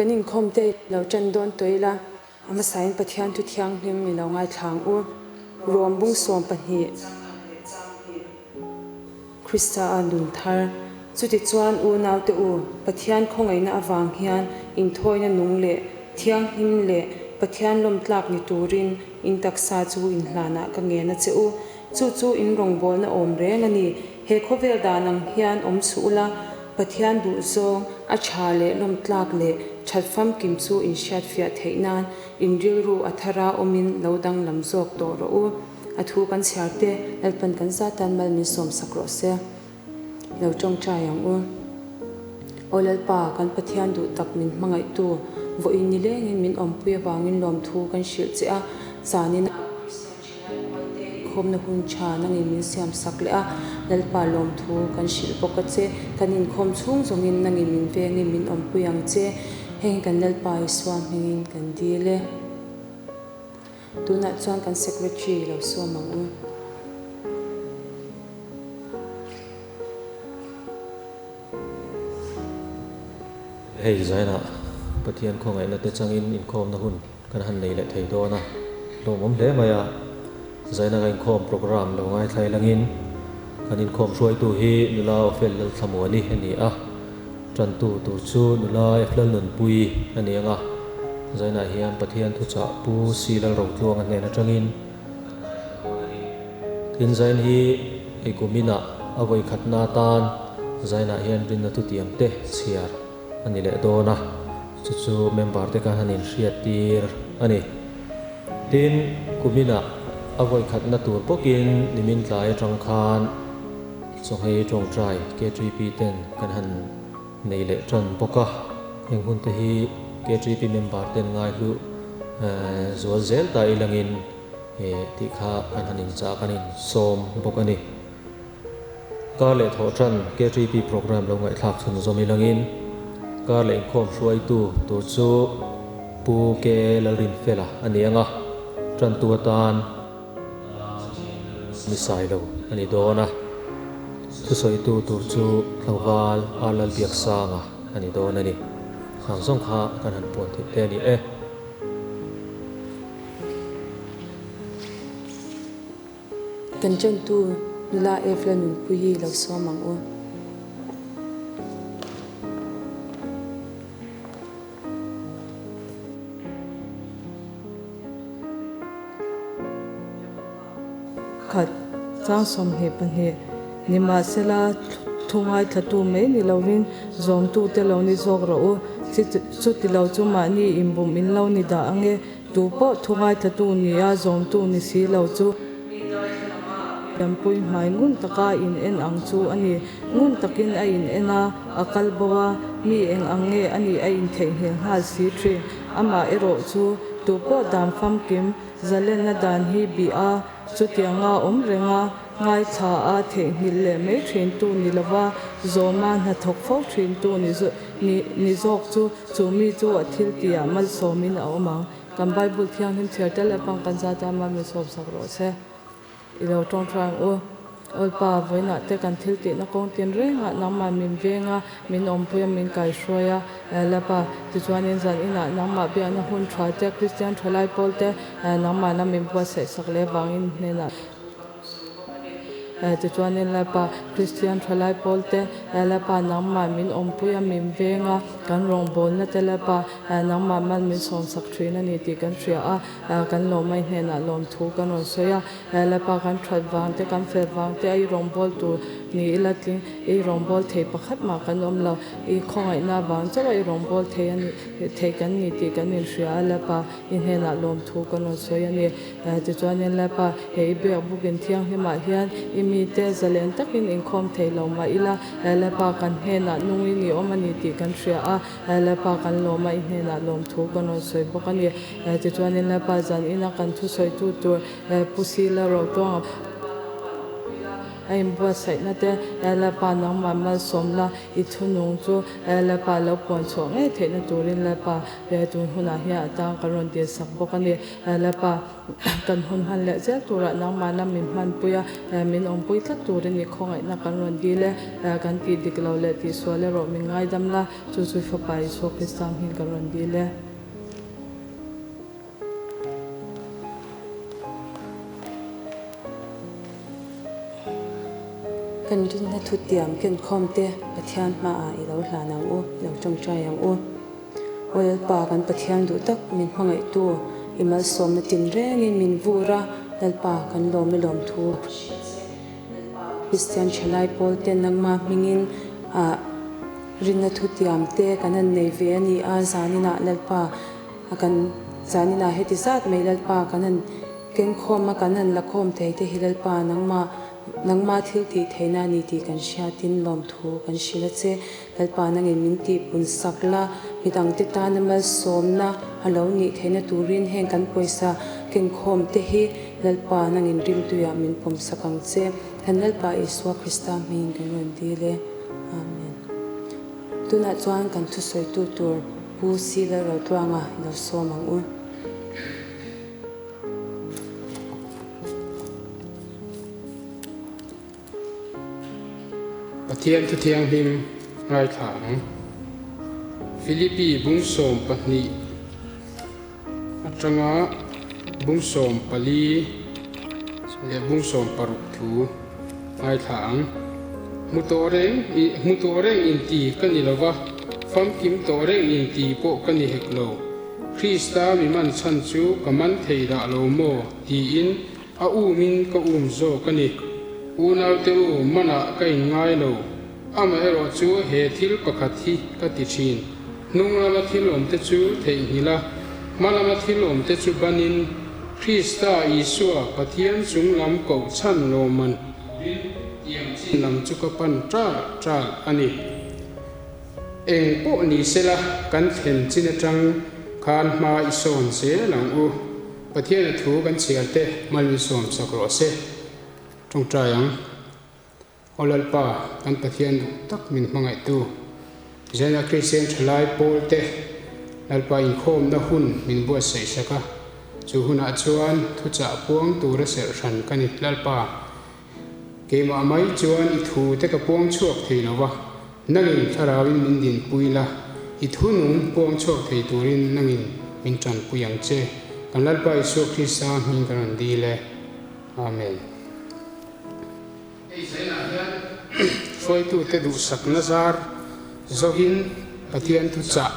Kan inkhawmte lo ṭan dawn tawh ila, a hmasain Pathian thu thianghlim i lo ngaithla ang u. Rom bung 12. Krista a nun thar. Chutichuan unaute u, Pathian khawngaihna avang hian inthawina nung leh thianghlim leh Pathian lawmtlak ni turin in taksa chu inhlanah ka ngen a che u. Chu chu in rawngbawlna awm reng a ni. He khawvel dan ang hian awm chhuh ula, Pathian duhzawng, a tha leh lawmtlak leh that famkim chu in hriatfiah theih nan in rilru a thara awmin lo danglam zawk tawh rawh u. A thu kan chhiar te Lalpan kan zatan mal min sawmsak rawh se. Lo tawngtai ang u. Aw Lalpa, kan Pathian duh tak min hmangaihtu, vawiin ni lengin min awmpui avangin lawmthu kan hrilh che a, zanin ah Kristian thalai rualte inkhawmna hun tha nangin min siamsak leh a, Lalpa lawmthu kan hrilh bawk a che, kan inkhawm chhung zawngin nangin min vengin min awmpui ang che, heng hi kan Lalpa Isua hmingin kan dil e. Tunah chuan kan Secretary lo sawm ang u. Hei zainah Pathian khawngaihna te changin inkhawmna hun kan han nei leh thei dawn a, hlawmawm hle mai a. Zaina ka inkhawm programme lo ngaithlai langin kan inkhawm hruaitu hi nula Awfel Lalthlamuani a ni a. Tantu tur chu nula Eflalnunpui a ni ang a, zainah hian Pathian thuchah Pu Si Lalrotluanga hnen atangin tin zain hi ei kuminah a vawikhatna atan zainah hian rinna thutiam te chhiar a ni leh dawn a, chu chu member te khan han inhriattir a ni. Tin, kuminah a vawikhatna tur bawkin nimin tlai atang khan Chawhmei tawngtai KTP ten kan han nei leh tan bawk a, heng hun te hi KTP member ten ngaihlu zual zel ta ilangin tih kha kan han inchah kan insawm bawk a ni. Kar leh thawh tan KTP program lo ngaihthlak chhun zawm ilangin kar leh inkhawm hruaitu tur chu Pu K Lalrinfela a ni ang a, tantu atan Ni sai lo a ni dawn a, thusawitu tur chu tlangval a Lalbiaksanga a ni dawn a ni. Khang zawng kha kan han puan theih te a ni e. Kan ṭantu nula Evla Nunpuii lo sawm ang u. Khat, chang 22, Nimahsela, thu ngaithlatu mai ni lovin zawmtute lo ni zawk rawh u, chuti lo chu mahni inbum in lo ni dah ange, tu pawh thu ngaithlatu nia zawmtu ni si lo chu Lianpui hmai ngun taka in en ang chu a ni. Ngun takin a in en a, a kal bo a, mi eng ang nge a nih a intheihnghilh nghal si thin. Amah erawh chu tu pawh dan famkim zalenna dan hi bih a, chutianga awm reng a, ngaithla a theihnghilh leh mai thin tu ni lova, zawma hnathawk fo thin tu ni zawk chu chu mi chu a thil tihah malsawmin a awm ang. Kan Bible thianghlim chhiar tel leh pang kan zat a, mal min sawmsak rawh se. I lo tawngtai ang u. Awlpa, vawiinah te kan thil tihna kawng tin rengah nangmah min veng a, min awmpui a, min kaihruai a. Lapa, tichuanin zan inah nangmah biakna hun tha te, Kristian thalai pawl te nangmahna min buatsaihsak leh vangin hnenah Tichuanin Lapa, Kristian thalai pawl te, Lapa nangmah min awmpui a, min veng a, kan rawngbawlna te Lapa nangmah mal min sawmsak thin a ni tih kan hria a. Kan lawmai hnenah lawmthu kan rawn sawi a, Lalpa kan that vang te, kan fel vang te a i rawngbâwl tur ni ila tling, i rawngbâwl thei pakhat mah kan awm lo, i khawngaihna vang chauh a i rawngbâwl thei a ni, thei kan ni tih kan inhria a, Lalpa i hnenah lawmthu kan rawn sawi a ni. Tichuanin Lalpa, he i biak bukin thianghlimah hian i mite zalen takin inkhawm thei lo mah ila, Lalpa kan hnenah nungin i awm a ni tih kan hria a, Lalpa kan lawm a, i hnenah lawmthu kan rawn sawi bawk a ni. Tichuanin Lalpa zan ina kan thusawitu tur Pu Sila Rotuanga A inbuatsaihna te Lalpa nangmah malsawm la, i thunung chu Lalpa lo puan chhuah ngei theihna turin Lalpa tun hunah hian a tang kan rawn dilsak bawk a ni. Lalpa kan hun hman leh zel turah nangmah lam min hmanpui a, min awmpui tlat turin i khawngaihna kan rawn dil e. Kan tih dik lo leh tihsual erawh min ngaidam la, chu chu i Fapa Isua Krista hming kan rawn dil e. Kan rinna thutiam kenkhawm te Pathian hmaah i lo hlan ang u, i lo tawngtai ang u. Aw Lalpa, kan Pathian duh tak min hmangaihtu, i malsawmna tinrengin min vur a, Lalpa, kan lawm i lawmthu. Kristian thalai pawl te nangmah hmingin ah rinna thutiam te kan han nei ve a ni a, zaninah Lalpa, A kan zaninah heti zat mai Lalpa kan han kengkhawm a, kan han lakhawm thei te hi Lalpa nangmah nangmah thil tih theihna a ni tih kan hriatin lawmthu kan hrilh a che. Lalpa nangin min tihpun sak la, midangte tana malsawmna a lo nih theihna turin heng kan pawisa kengkhawm te hi Lalpa nangin rimtuiah min pawm sak ang che. Kan Lalpa Isua Krista hmingin kan rawn dil e. Amen. Tunah chuan kan thusawitu tur Pu Sila Rotluanga lo sawm ang u. Pathian Thuthianghlim ngaithla ang. Philippi bung 12 atanga bung 14 leh bung 16 thu ngaithla ang. Hmu tawh reng i hmu tawh reng inti ka ni lo va, famkim tawh reng inti pawh ka ni hek lo. Krista mi man chhan chu ka man thei dah lo maw? tiin a umin ka um zawk a ni. Unaute u, manah ka inngai lo. Amaherawh chu he thil pakhat hi ka ti thin. Hnung lama thil awmte chu theihnghilh a, hma lama thil awmte chu banin, Krista Isua Pathian chung lam koh chhan lawmman turin tiang chin lam chu ka pan ṭal ṭal a ni. Eng pawh ni sela kan thlen chin aṭang khan hma i sawn zel ang u. Pathiana thu kan chhiar te hmalin sawm sak rawh se. Ṭawngṭai ang. Aw Lalpa, kan Pathian duh tak min hmangaihtu, Zena Kristian thalai pawlte Lalpa inkhawmna hun min buatsaih sak a, chu hunah chuan thuchah puang tura serh hran ka ni. Lalpa, keimah mai chuan i thute ka puang chhuak thei lo va, nangin thlarauin min dinpui la, i thu nung puang chhuak thei turin nangin min tanpui ang che. Kan Lalpa Isua Krista hming ka rawn dil e. Amen. Hei zelah hian hruaitute duhsakna zar zawhin Pathian thuchah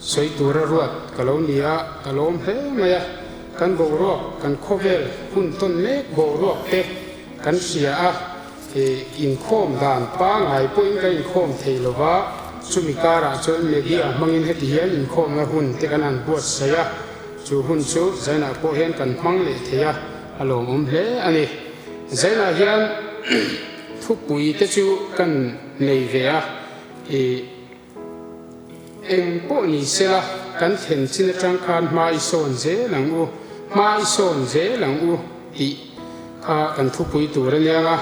sawi tura ruat ka lo ni a, ka lawm hle mai a. Kan boruak, kan khawvel hun tawn mek boruak te kan hria a, inkhawm dan pangngai pawhin kan inkhawm thei lo va, chumi karah chuan media hmangin heti hian inkhawmna hun te kan han buatsaih a, chu hun chu zainah pawh hian kan hmang leh thei a, a lawmawm hle a ni. Zainah hian thupui te chu kan nei ve a, i eng pawh ni sela kan thlen chin atang khan hma i sawn zel ang u, hma i sawn zel ang u tih kha kan thupui tur a nia nga.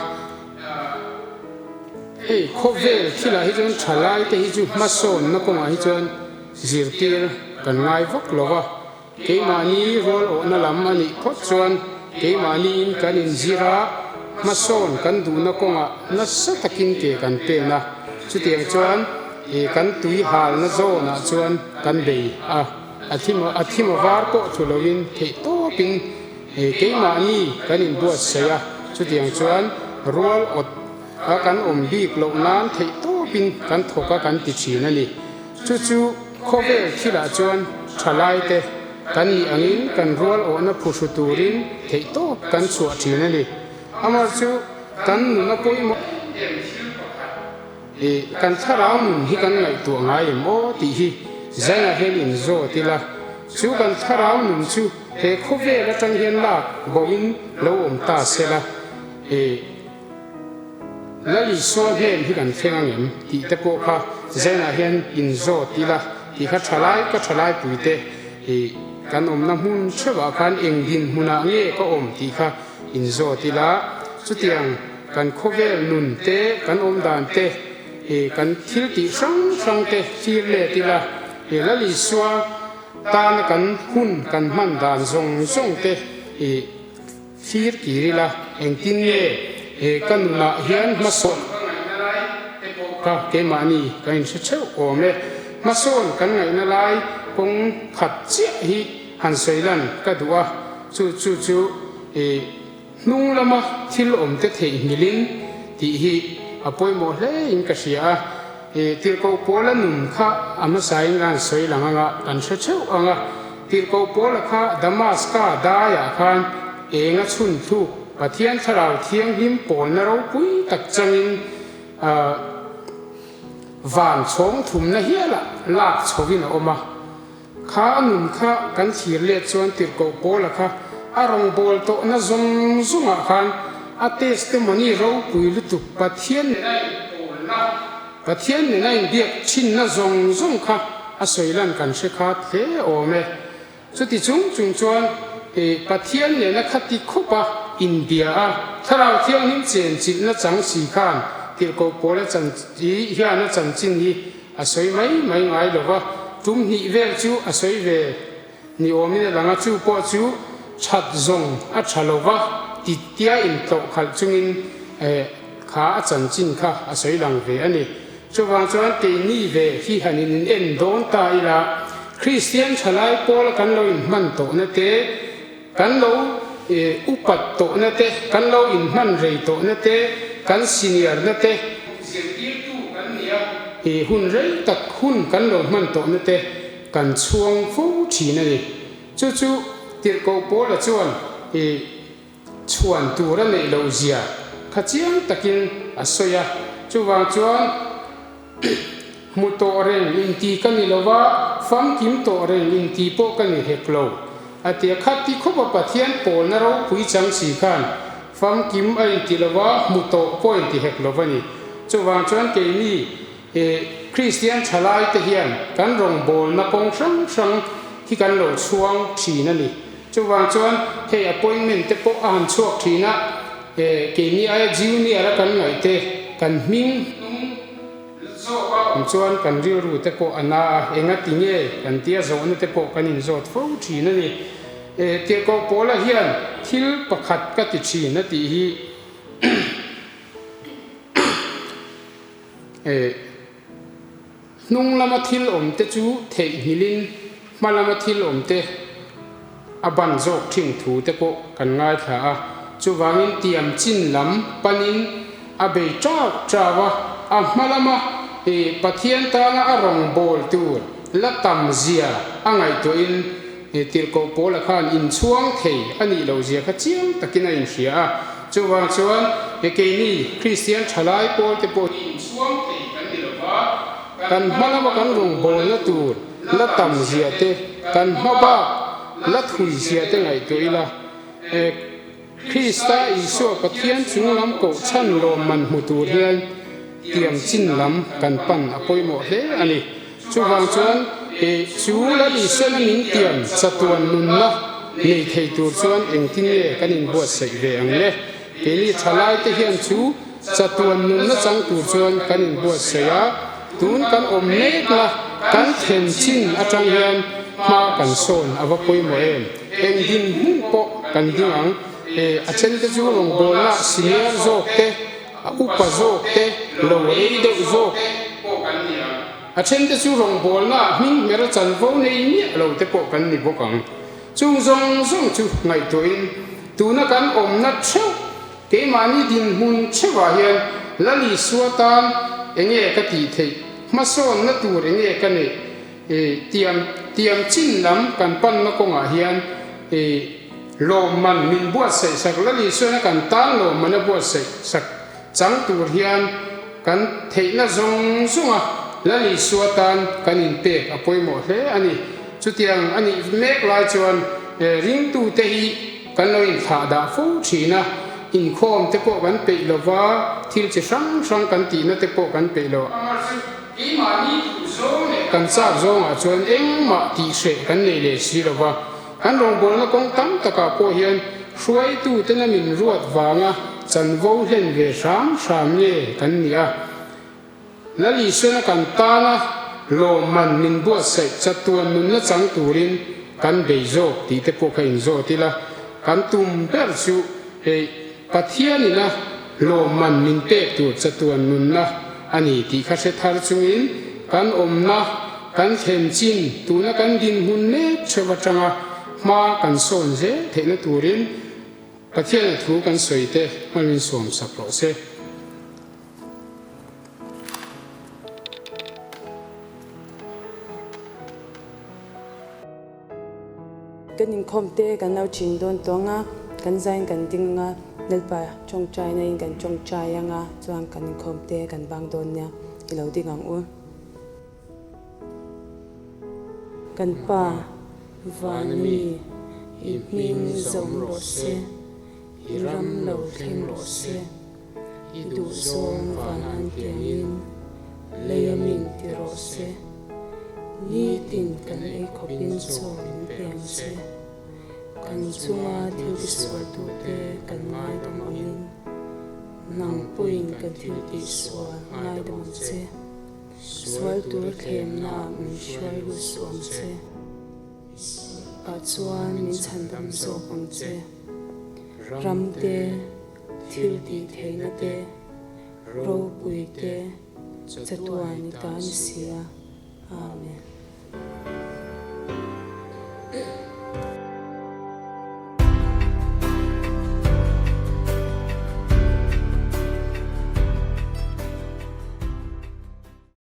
Hei khawvel thilah hi chuan thalai te hi chu hmasawnna kawngah hi chuan zirtir kan ngai vak lo va. Keimahni rual awhna lam a nih phawt chuan keimahniin kan inzir a, hmasawn kan duhna kawngah nasa takin ke kan pen a, chutiang chuan kan tui halna zawnah chuan kan bei a, a thim a thim a var pawh thu loin theih tawpin keimahni kan inbuatsaih a, chutiang chuan rual awt a kan awm bik loh nan theih tawpin kan thawk a kan ti thin a ni. Chu chu khawvel thilah chuan thalaite kan nih angin kan rual awhna phuhru turin theihtawp kan chhuah thin a ni. Amar chu kan nuna pawimawh em thil pakhat i kan thlarau nun hi kan ngaihtuah ngai em aw tih hi zainah hian inzawt ila, chu kan thlarau nun chu he khawvel atang hian lak boin lo awm ta sela i. Lal Isua hnen hi kan thleng ang em tih te pawh kha Zenah hian inzawt ila tih kha thalai ka thalai puite i kan awmna hmun theuhah khan eng dinhmunah nge ka awm tih kha inzawt ila chutiang kan khawvel nun te, kan awmdan te, kan thil tih hrang hrang te thlir let ila, Lal Isua tana kan hun kan hman dan zawng zawng te thlir kir ila, engtin nge ka nunah hian hmasawn ka ngaihna lai te pawh kha keimahni kan inhre theuh awm e. Hmasawn kan ngaihna lai kawng khat chiah hi han sawi lan ka duh a, chu chu chu hnung lama thil awm te theihnghilhin tih hi a pawimawh hle in ka hria a. Tirhkoh Paula nun kha a hmasain ka han sawi lang anga kan hre theuh ang a. Tirhkoh Paula kha Damaska daiah khan eng a chhun thluk Pathian Thlarau Thianghlim pawlna ropui tak changin van chhawng thumna hialah lak chhovin a awm a. Kha a nun kha kan thlir let chuan Tirhkoh Paula kha a rawngbâwl tawhna zawng zawngah khan a testimony ropui lutuk Pathian nena inpawlna, Pathian nena inbiak thinna zawng zawng kha a sawi lan kan hre khat hle awm e. Chuti chung chung chuan Pathian nena khati khawpa inbia a, Thlarau Thianghlim chenchilhna chang si khan Tirhkoh Paula chan hian a chanchin hi A sawi mai mai ngai lo va, tum hnih vel chu a sawi ve ni awmin a lang a, chu pawh chu that zawng a tha lo va, ti tia intlawh khalh chungin kha a chanchin kha a sawi lang ve a ni. Chuvang chuan keini ve hi han in en dawn ta ila, Kristian thalai pawla kan lo inhman tawhna te, kan lo upat tawhna te, kan lo inhman rei tawhna te, kan senior-na te, zirtirtu kan ni a, hun rei tak hun kan lo hman tawhna te kan chhuang fo thin a ni. Chu chu Tirhkoh Paula chuan chhuan tur a neih loh zia kha chiang takin a sawi a, chuvang chuan Hmu tawh reng inti ka ni lo va, famkim tawh reng inti pawh ka ni hek lo. A tia khat ti khawp a Pathian pawlna ropui chang si khan famkim a inti lo va, hmu tawh pawh inti hek lo va ni. Chuvang chuan keini Kristian thalai te hian kan rawngbawlna kawng hrang hrang hi kan lo chhuang thin a ni. Chuvang chuan hei appointment te pawh a han chhuak thin a, keini aia junior a kan ngaih te kan hming hnung zawk a awm chuan kan rilru te pawh a na a, enga ti nge kan tia zawhna te pawh kan inzawt fo thin a ni. Tirhkoh Paula hian thil pakhat ka ti thin a tih hi Hnung lama thil awm te chu theihnghilhin hma lama thil awm te a ban zawk thin thu te pawh kan ngaithla a. Chuvangin tiam chin lam panin a bei chau chau a, a hma lama Pathian tana a rawngbâwl tur la tam zia a ngaihtuahin Tirhkoh Paula khan inchhuang thei a nih loh zia kha chiang takin a inhria a. Chuvang chuan he keini Kristian thalai pawl te pawh hi inchhuang thei kan ni lo va, kan hma lama kan rawngbawlna tur la tam zia te, kan hma bak la thui zia te ngaihtuah ila, Krista Isua Pathian chung lam koh chhan lawmman hmu tur hian tiam chin lam kan pan a pawimawh hle a ni. Chuvang chuan chu Lal Isuana min tiam chatuan nunna nei thei tur chuan engtin nge kan inbuatsaih ve ang le? Keini thalaite hian chu chatuan nunna chang tur chuan kan inbuatsaih a, tun kan awm mekna kan then chin atang hian hma kan sawn a va pawimawh em? Eng dinhmun pawh kan ding ang. A thente chu rawngbawlna senior zawk te, A upa zawk te, lo rei deuh zawk pawh kan ni ang. A thente chu rawngbawlnaah hming hmer a chanvo nei miah lo te pawh kan ni bawk ang. Chung zawng zawng chu ngaihtuahin tuna kan awmna theuh, keimahni dinhmun theuhah hian Lal Isua tan enge ka tih theih, hmasawnna tur enge ka neih, tiam tiam chin lam kan panna kawngah hian Lawmman min buatsaih sak Lal Isuana kan tan lawmman a buatsaih sak chang tur hian kan theihna zawng zawnga Lal Isua tan kan inpek a pawimawh hle a ni. Chutiang a nih mek lai chuan ringtute hi kan lo inthlah dah fo thin a, inkhawm te pawh kan peih lo va, thil chi hrang hrang kan tihna te pawh kan peih lo. Keimahni duh zawng leh kan chak zawngah chuan engmah tih hreh kan nei leh si lo va. Kan rawngbawlna kawng tam takah pawh hian hruaitutena min ruat vanga chanvo hlen ve hram hram nge kan nih a? Lal Isuana kan tana lawmman min buatsaih chatuan nunna chang turin kan bei zawk tih te pawh kha inzawt ila, kan tum ber chu hei Pathianina lawmman min pek tur chatuan nunna a ni tih kha hre thar chungin kan awmna, kan thlen chin, tuna kan dinhmun mek theuh atanga hma kan sawn zel theihna turin Pathiana thu kan sawi te hmalin sawm sak rawh se. Kan inkhawm te kan lo chin dawn tawng a, kan zain kan ding ang a, Lalpa tawngtaina in kan tawngtai ang a, chuan kan inkhawm te kan bang dawn nia, i lo ding ang u. Kan Pa, van ami, i hming zawm rawh se, i ram lo thleng rawh se. I duhzawng van an tiangin lei a min ti rawh se, nitin kan ei khawpin chaw min pe ang che. Kan chunga thil tisualtute kan ngaidam angin, nang pawhin kan thil tihsual ngaidam ang che. Sual tur thlemnaah min hruai lut suh ang che. Ah chuan min chhandam zawk ang che. Ramte. Thil tih theihna te, ropui te, chatuan i ta ni si a. Amen.